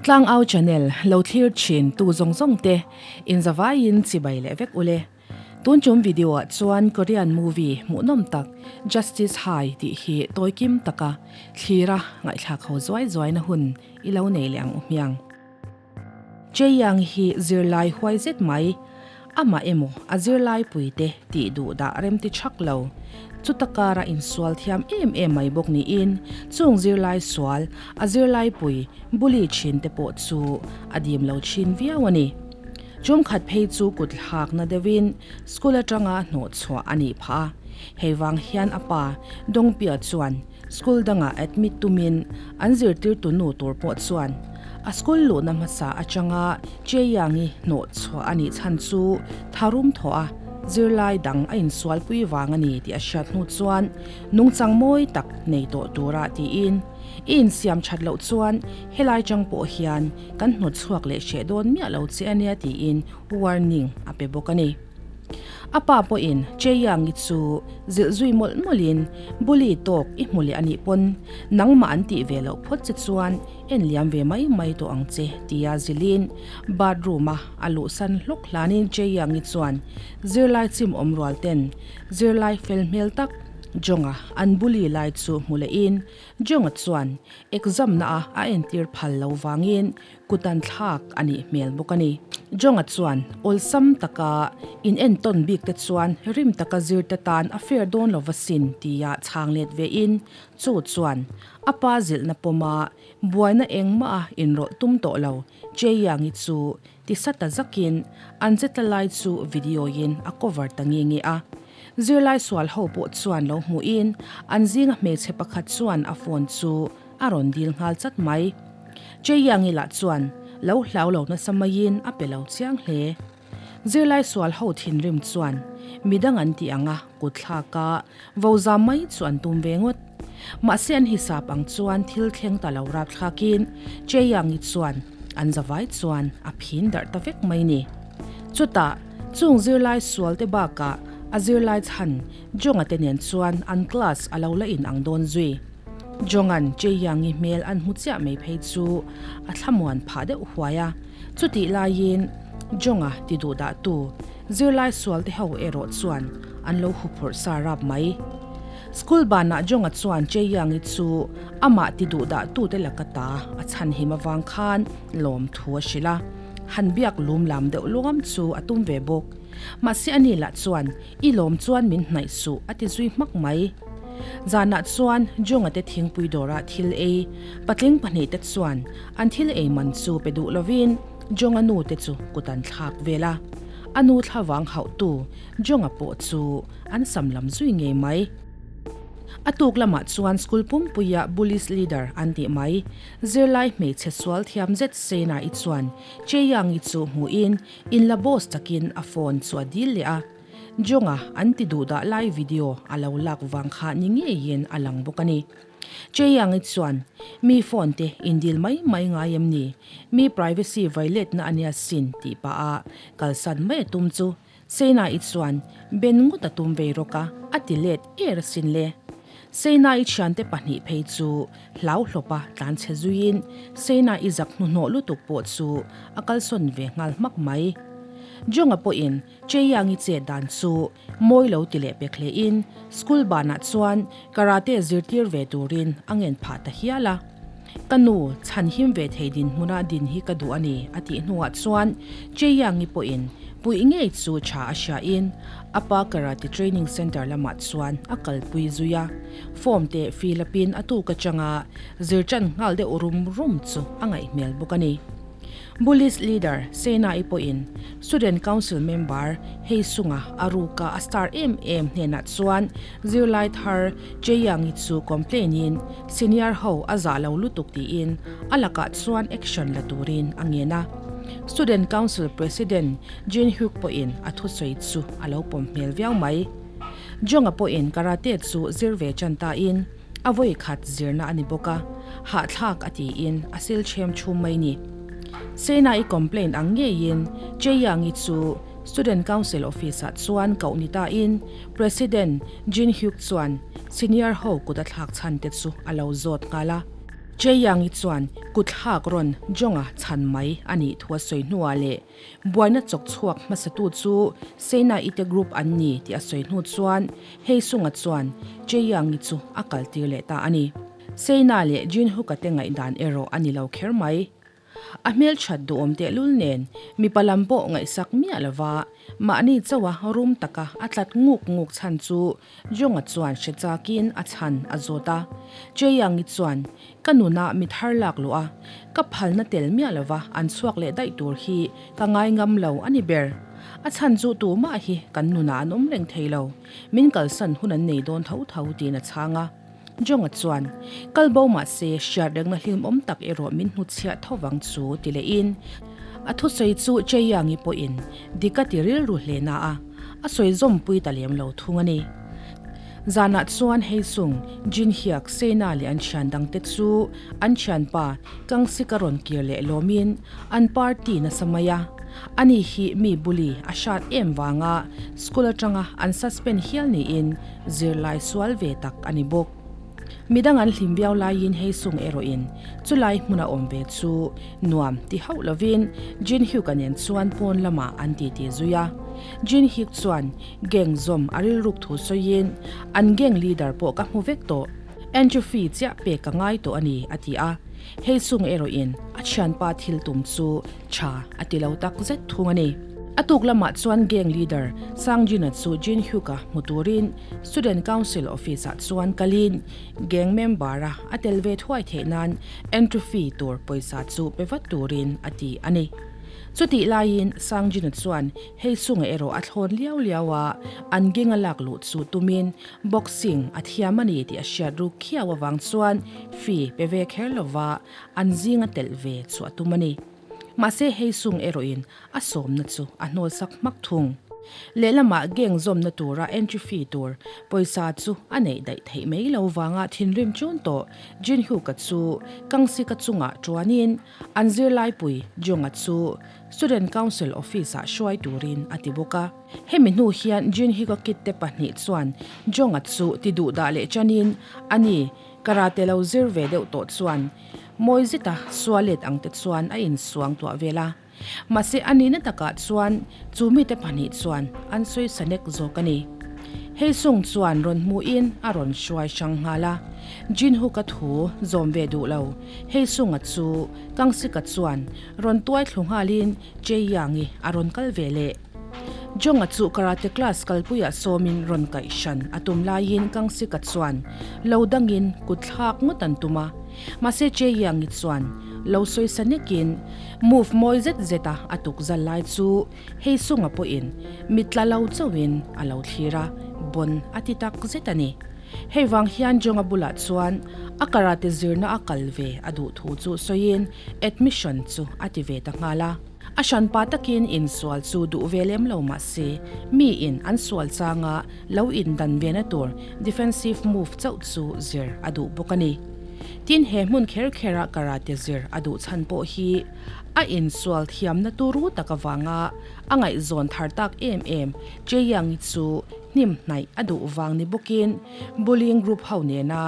Tlangau channel lo thlir thin tu zawng zawng te in zavaiin chibai leh vek ule. Tun chum video ah chuan Korean movie hmuhnawm tak Justice High tih hi tawi kim taka thlira ngaihthlak ho zuai zuai na hun i lo nei leh ang u hmiang. Chae-Young hi zirlai huai zet mai, amah emaw a zirlai puite tih duh dah rem ti thak lo. Chuta kara insual thiam em em mai bawk niin chung zirlai sual a zirlai pui bully thin te pawh chu a dim lo thin viau a ni. Chumkhat phei chu kut hlakna deuhin school atanga hnawh chhuah a nih phah a, hei vang hian a pa Dongpia chuan school dangah admit tumin an zirtirtu nu tur pawh chuan a school luhna hmasa atanga Chaeyoung-i hnawh chhuah a nih chhan chu tharum thawh a zirlai dang a insualpui vang a ni tih a hriat hnu chuan nungchang mawi tak nei tawh tura tiin i insiam that loh chuan helai chang pawh hian Kan hnawt chhuak leh hreh dawn miah lo che ania tiin warning a pe bawk a ni. A pa pawhin Chaeyoung-i chu zilh zui mawlh mawlhin bully tawk i hmu leh anih pawn nangmah an tih ve loh phawt che chuan en liam ve mai mai tawh ang che tia zilhin bathroom-a a luhsan hlawk hlanin Chaeyoung-i chuan zirlai chim awm rual ten zirlai fel hmel tak Jonga an bully lai chu hmu lehin Jonga chuan Exam na a a entir phal lo vangin kutan thlak a nih hmel bawk a ni. Jonga chuan awlsam taka in entawn bik te chuan rim taka zir te tan a fair dawn lo va sin tia chhang let ve in chu chuan a pa zilhna pawma buaina engmah a inrawlh tum tawh lo Chaeyoung-i chu tisa ta zakin an che tla lai chu video in a cover ta nge nge a. Zirlai sual ho pawh chuan lo hmuhin an zinga hmeichhe pakhat chuan a phone chu a rawn dil nghal chat mai. Chaeyoung-i lah chuan lo hlau lo nasa maiin a pe lo chiang hle. Zirlai sual ho thinrim chuan midang an tih anga kut thlaka vo zam mai chu an tum ve ngawt. Mahse an hisap ang chuan thil thleng ta lo rap thlakin Chaeyoung-i chuan an zavai chuan a phin darh ta vek mai ni. Chutah Chung zirlai sual te bakah a zirlai chhan Jonga te nen chuan an class a lo la in ang dawn zui. Jonga'n Chaeyoung-i hmel an hmu chiah mai phei chu a thlamuan phah deuh huai a, chutih laiin Jonga ti duh dah tu zirlai sual te ho erawh chuan an lo huphurh sa rap mai. School banah Jonga chuan Chaeyoung-i chu amah ti duh dah tu te laka ta a chhanhim avang khan lawm thu a hrilh a. Han biak lum lam deuh luam chu a tum ve bawk. Mahse ani lah chuan i lawm chuan min hnaih suh a ti zui hmak mai. Zanah chuan Jonga te thingpui dawrah thil ei patling pahnihte chuan an thil ei man chu pe duh lovin Jonga nu te chu kut an thlak vel a. A nu thlavang hauhtu Jonga pawh chu an sam lam zui ngei mai. A tuk lamah chuan school pumpuia Bullies leader an tih mai Zirlai hmeichhe sual thiam zet Sena-i chuan Chae-Young-i chu hmuhin in la boss takin a phone chu a dil leh a. Jonga an ti duh dah lai video a lo lak vang kha ni ngeiin a lang bawk a ni. Chae-Young-i chuan, Mi phone te in dil mai mai ngai em ni? Mi privacy violate na ania sin tih pah a kalsan mai a tum chu Sena-i chuan ben ngawt a tum vei rawk a, a ti let er asin le. Sena-i thiante pahnih phei chu hlau hlawpa tlan chhe zuiin Sena-i zak hnuhnawh lutuk pawh chu a kalsawn ve nghal hmak mai. Jonga pawhin Chaeyoung-i chet dan chu mawi lo ti leh pek hlein school banah chuan karate zirtir ve turin a ngen phah ta hial a. Ka nu, chhan him ve thei dinhmuna din hi ka duh a ni, a tih hnuah chuan Chaeyoung-i pawhin puih ngei chu tha a hriain a pa karate training centre lamah chuan a kalpui zui a. Form te fill up-in a tuk atanga zir tan nghal deuh rum rum chu a ngaih hmel bawk a ni. Bullies leader Sena-i pawhin Student Council member Heisunga a ruka a star em em hnenah chuan zirlai thar Chaeyoung-i chu complain-in senior ho a zah lo lutuk tiin a lakah chuan action la turin a ngen a. Student Council President Jin Hyuk pawhin a thusawi chu a lo pawm hmel viau mai. Jonga pawhin karate chu zir ve tan tain A vawi khat zirna a ni bawk a, hahthlak a tiin a sil ṭhem chhum mai ni. Sena-i complaint ang ngeiin Chaeyoung-i chu Student Council office-ah chuan koh ni tain President Jin Hyuk chuan senior ho kut a thlak chhan te chu a lo zawt nghal a. Chae-young-i chuan kutthlak rawn Jong-a chhan mai a nih thu a sawi hnuah leh buaina chawk chhuak hmasatu chu Sena-i te group an ni tih a sawi hnu chuan Hae-sung-a chuan Chae-young-i chu a kaltir leh ta a ni. Sena leh Jin-hyuk-a te ngaihdan erawh a ni lo kher mai. A hmelthat duhawm tehlul nen mipa lam pawh ngaihsak miah lova mahni chauha rum taka a tlat nguk nguk chhan chu Jonga chuan hre chakin a chhan a zawt a. Chaeyoung-i chuan, Ka nunah mi thar lak luh a, ka phalna tel miah lova an chhuak leh daih tur hi ka ngai ngam lo a ni ber. A chhan chu tumah hi kan nunah an awm reng thei lo, min kalsan hun an nei dawn tho tho tiin a chhang a. Jonga chuan, Kal bo mah se hriat rengna hlimawm tak erawh min hnutchhiah tho vang chu ti lehin a thusawi chu Chaeyoung-i pawhin dik a ti rilru hle na a, a sawi zawmpui ta lem lo thung a ni. Zanah chuan Heisung, Jinhyuk, Sena leh an thian dangte chu an thianpa Kangsik a rawn kir leh lawmin an party nasa mai a. Ani hi mi bully a hrat em vanga school atanga an suspend hial niin zirlai sual ve tak a ni bawk. Midang an hlim viau laiin Heisung erawhin chulai hmuna awm ve chu nuam ti hauh lovin Jin Hyuk-a nen chuan pawn lamah an titi zui a. Jin Hyuk chuan gang zawm a rilruk thu sawiin, An gang leader pawh ka hmu vek tawh. Entry fee chiah pek ka ngai tawh a ni, a ti a. Heisung erawhin a thianpa thil tum chu tha a ti lo tak zet thung a ni. A tuk lamah chuan gang leader Sang Jin-a chu Jin Hyuk-a hmu turin Student Council office-ah chuan kalin gang member-a a tel ve thuai theih nan entry fee tur pawisa chu pe vat turin a ti a ni. Chutih laiin Sang Jin-a chuan Heisung-a erawh a thlawn liau liau a, an gang-a lak luh chu tumin Boxing a thiam a ni tih a hriat ruk khiau avang chuan fee pe ve kher lova an zinga telh ve chu a tum a ni. Mahse Heisung erawhin a sawmna chu a hnawlsak hmak thung. Lehlamah gang zawmna tura entry fee tur pawisa chu a neih daih theih mai lo vanga thinrim chun tawh Jinhyuk-a chu Kangsik-a chungah tuanin an zirlaipui Jong-a chu Student Council office-ah hruai turin a ti bawk a. Hemi hnu hian Jinhyuk-a kid te pahnih chuan Jong-a chu ti duhdah leh chanin ani Karate lo zir ve deuh tawh chuan mawi zeta sualet ang te chuan a insuang tuah vel a. Mahse a nihna takah chuan chu mite pahnih chuan an sawi sa nek zawk a ni. Hei sung chuan rawn hmuhin a rawn hruai hrang nghal a. Jin Hook-a thu zawm ve duh lo Hei sunga chu Kangsika chuan rawn tuai thlu nghalin Chae Yang-i a rawn kal ve leh. Jonga chu karate class kalpuiah sawmin rawn kaih hran a tum laiin Kangsika chuan lo dangin kut thlak ngawt an tum a. Mahse Chae Yang-i chuan lo sawi sa nekin move mawi zet zet a a tuk zal lai chu hei sunga pawhin mit tla lo chauhin a lo thlir a, bon a ti tak zet a ni. Hei vang hian Jonga bulah chuan a karate zirna a kal ve a duh thu chu sawiin admission chu a ti ve ta nghal a. A hranpa takin insual chu duh ve lem lo mah se, miin an sual changa lo indan vena tur defensive move chauh chu zir a duh bawk a ni. Tin, he hmun kher khera karate zir a duh chhan pawh hi a insual thiamna turu tak avanga a ngaihzawn thar tak em em Chae-young-i chu hnim hnaih a duh vang ni bawkin bullying group ho nena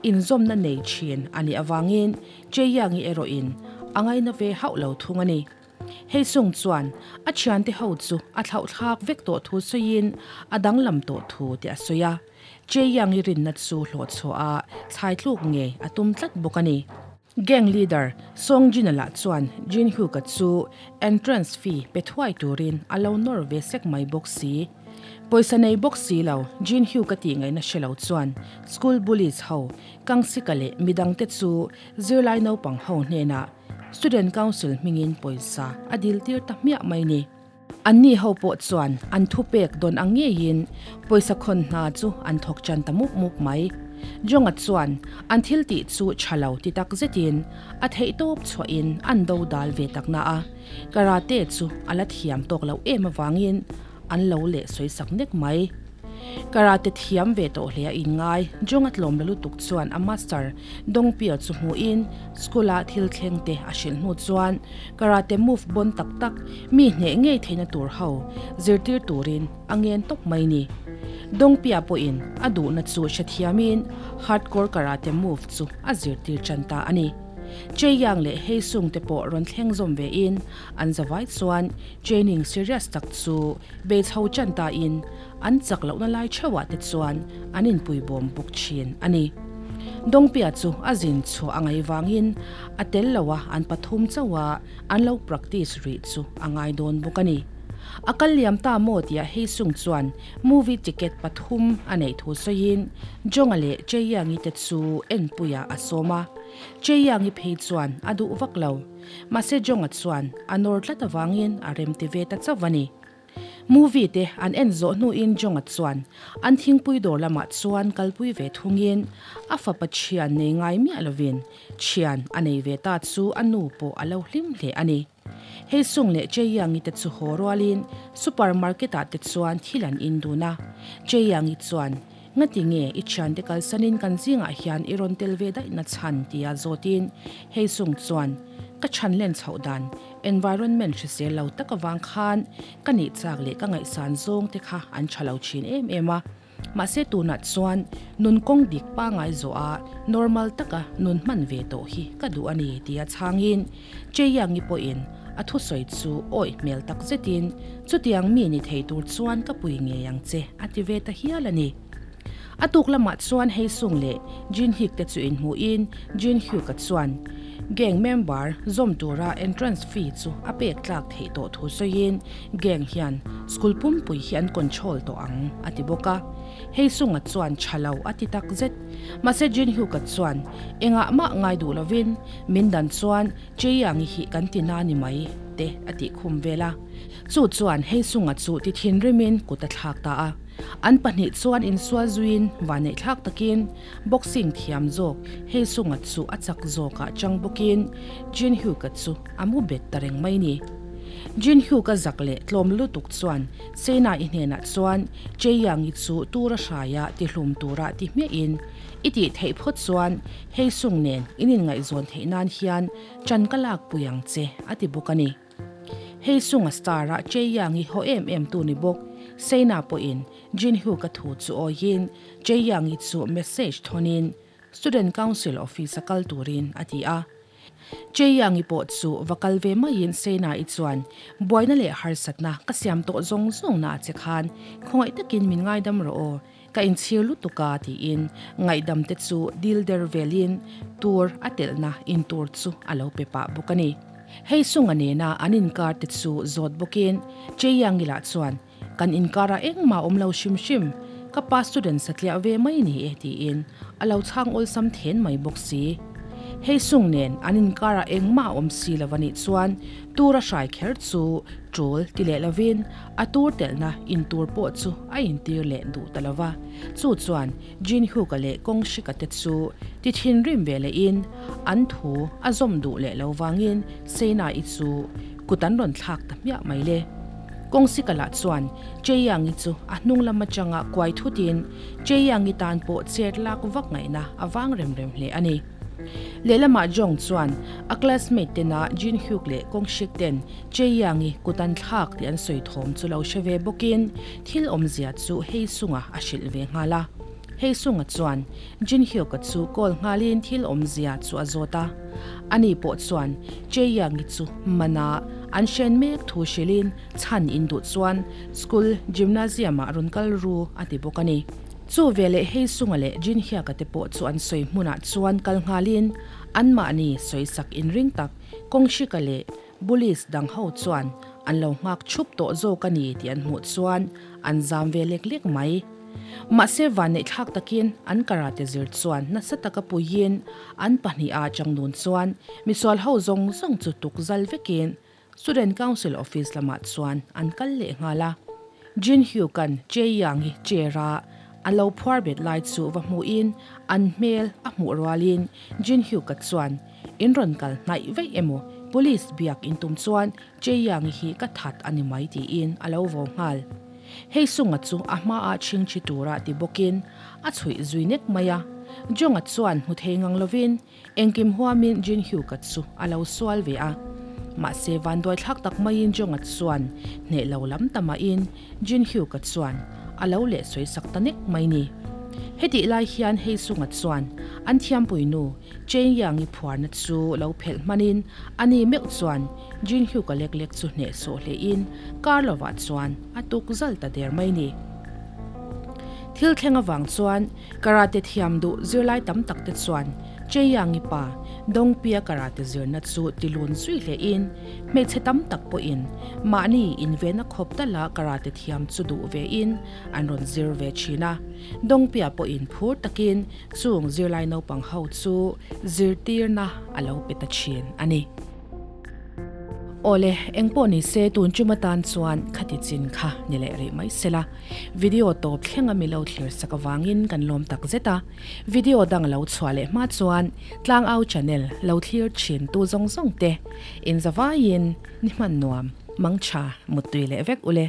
inzawmna nei thin a nih avangin Chae-young-i erawhin a ngaina ve hauh lo thung a ni. Hei sung chuan a thiante ho chu a thlauhthlak vek tawh thu sawiin a danglam tawh thu tih a sawi a. Chae-young-i rinna chu hlawhchhuah a thlai tluk ngei a tum tlat bawk a ni. Gang leader Song Jin-a lah chuan Jin Hyuk-a chu entrance fee pe thuai turin a lo nawr ve sek mai bawk si. Pawisa nei bawk si lo Jin Hyuk-a tih ngaihna hre lo chuan school bullies ho Kangsika leh midangte chu zirlai naupang ho hnenah Student Council hmingin pawisa a dil tir ta hmiah mai ni. Anni ho pawh chuan an thupek dawn ang ngeiin pawisa khawn hna chu an thawk tan ta mup mup mai. Jonga chuan an thil tih chu tha lo ti tak zetin a theihtawp chhuahin an do dal ve tak na a, karate chu a la thiam tawk loh em avangin an lo leh sawisak nek mai. Karate thiam ve tawh hle a inngai. Jong a tlawm la lutuk chuan a master Dongpia chu hmuhin school a thil thleng te a hrilh hnu chuan karate move bawn tak tak mi hneh ngei theihna tur ho zirtir turin a ngen tawp mai ni. Dongpia pawhin a duhna chu hrethiamin hardcore karate move chu a zirtir tan ta a ni. Chae-Yang leh Hae-sung te pawh rawn thleng zawm vein an zavai chuan training serious tak chu bei chho tan tain an chak lohna lai theuhah te chuan an inpuibawm bawk thin a ni. Dongpia chu a zin chhuah a ngaih vangin a tel lo a an pathum chauh a an lo practice rih chu a ngai dawn bawk a ni. A kal liam ta maw tia Heisung chuan movie ticket pathum a neih thu sawiin Jonga leh Chaeyoung-i te chu enpuiah a sawm a. Chaeyoung-i phei chuan a duh vak lo. Mahse Jonga chuan a nawr tlat avangin a remti ve ta chauh a ni. Movie te an en zawh hnuin Jonga chuan an thingpui dawr lamah chuan kalpui ve thungin a fapa thian nei ngai miah lovin thian a nei ve ta chu a nu pawh a lo hlim hle a ni. Hei Sung leh Chaeyoung-i te chu haw rualin super market ah te chuan thil an in dun a. Chaeyoung-i chuan, Ngati nge i thiante kalsanin kan zingah hian i rawn tel ve daih na chhan? tia zawtin Hei Sung chuan, Ka chhan len chhoh dan Environment hrisel lo tak avang khan ka nih chak leh ka ngaihsan zawng te kha an tha lo thin em em a. Mahse tunah chuan nun kawng dik pangai zawh a normal taka nun hman ve tawh hi ka duh a ni tia chhangin Chaeyoung-i pawhin a thusawi chu awih hmel tak zetin chutiang mi ni thei tur chuan ka pui ngei ang che a ti ve ta hial a ni. A tuk lamah chuan Heisung leh Jin Hyuk te chu inhmuhin Jin Hyuk-a chuan gang member zawm tura entrance fee chu a pek tlak theih tawh thu sawiin gang hian school pumpui hi an control tawh ang a ti bawk a. Heisung-a chuan tha lo a ti tak zet. Mahse Jin Hyuk-a chuan engah mah ngai duh lovin min dan chuan Chaeyoung-i hi kan ti na ni mai te a tih khum vel a. Chu chuan Heisung-a chu ti thinrimin kut a thlak ta a. An pahnih chuan insual zuiin vanneihthlak takin boxing thiam zawk Heisung-a chu a chak zawkah chang bawkin Jin Hyuk-a chu a mu bet ta reng mai ni. Jin Hyuk-a zak leh tlawm lutuk chuan Sena-i hnenah chuan Chae-Young-i chu tura hraia tihlum tura ti hmiahin i tih theih phawt chuan Heisung nen in inngaihzawn theih nan hian ṭan ka lakpui ang che a ti bawk a ni. Hei Sung-a star a Chae-Young-i haw em em tu ni bawk. Sena pawhin Jin Hyuk-a thu chu awiin Chae-Young-i chu message thawnin Student Council office a kal turin a ti a. Chae-Young-i pawh chu va kal ve maiin Sena-i chuan buaina leh harsatna ka siam tawh zawng zawng na a che khan khawngaih takin min ngaidam rawh aw, Ka inchhir lutuk a tiin ngaihdam te chu dil der velin tur a telhna in tur chu a lo pe pah bawk a ni. Hei Sunga nena an inkar te chu zawt bawkin Chaeyoung-i lah chuan kan inkarah engmah awm lo hrim hrim, ka pa student satliah ve mai ni e tiin a lo chhang awlsam then mai bawk si. Hei Sung nen an inkarah engmah a awm si lo a nih chuan tur a hrai kher chu tul ti leh lovin A tur telhna in tur pawh chu a intir leh duh ta lo va, chu chuan Jin Hyuk-a leh Kong Shik-a te chu ti thinrim ve lehin an thu a zawm duh leh lo vangin Sena-i chu kut an rawn thlak ta hmiah mai le. Kong Shik-a lah chuan Chae-Young-i chu a hnung lam atanga kuai thutin Chae-Young-i tan pawh chet lak vak ngaihna a vang rem rem hle a ni. Lehlamah Jong chuan a classmate tena Jin Hyuk leh Kong Shik ten Chae-Young-i kut an thlak tih an sawi thawm chu lo hre ve bawkin thil awmzia chu Heisung-a a hrilh ve nghal a. Heisung-a chuan Jin Hyuk-a chu call nghalin thil awmzia chu a zawt a. Ani pawh chuan Chae-Young-i chu mana an hren mek thu hrilhin chhan in duh chuan school gymnasium-ah rawn kal ru a ti bawk a ni. Chu veleh Heisunga leh Jinhyaka te pawh chu an sawi hmunah chuan kal nghalin anmahni sawisak inring tak Kawnghrika leh Bullies dang ho chuan an lo nghak thup tawh zawk a ni tih an hmuh chuan an zam ve lek lek mai. Mahse vanneihthlak takin an karate zir chuan nasa taka puiin an pahniha changnun chuan misual ho zawng zawng chu tuk zal vekin Student Council Office lamah chuan an kal leh nghal a. Jin Hyuk-a'n Chae-Young-i chair-a a lo phuar bet lai chu va hmuhin an hmel a hmuh rualin Jin Hyuk-a chuan, In rawn kal hnaih veih emaw? Police biak in tum chuan Chae-Young-i hi ka that a ni mai tiin a lo vo nghal. Hei Sunga chu a hmaah chhingchhi tura ti bawkin a chhuih zui nek mai a. Jonga chuan hmu thei ngang lovin Engkim huamin Jin Hyuk-a chu a lo sual ve a. Mahse vanduai thlak tak maiin Jonga chuan hneh lo lam ta mahin Jin Hyuk-a chuan a lo leh sawi sak ta nek mai ni. Hetih lai hian Hei Sung-a chuan an thiampui nu Chen Yang-i phuarna chu lo phelh hmanin ani meuh chuan Jin Hyuk-a lek lek chu hneh sawh hlehin kar lovah chuan a tuk zal ta der mai ni. Thil thleng avang chuan Karate thiam duh zirlai tam tak te chuan Cheiyangi pa Dongpia karate zirna chu ti lun zui hlein hmeichhe tam tak pawhin mahni invenna khawp tala karate thiam chu duh vein an rawn zir ve thin a. Dongpia pawhin phur takin chung zirlai naupang ho chu zirtirna a lo pe ta thin a ni. Awle, engpawh ni se tun chum atan chuan khati chin kha ni leh rih mai sela. Video tawp thleng a mi lo thlir sak avangin kan lawm tak zet a. Video dang lo chhuah leh hma chuan Tlangau channel lo thlir thin tu zawng zawng te in zavaiin ni hman nuam, mangtha, muttui leh vek ule.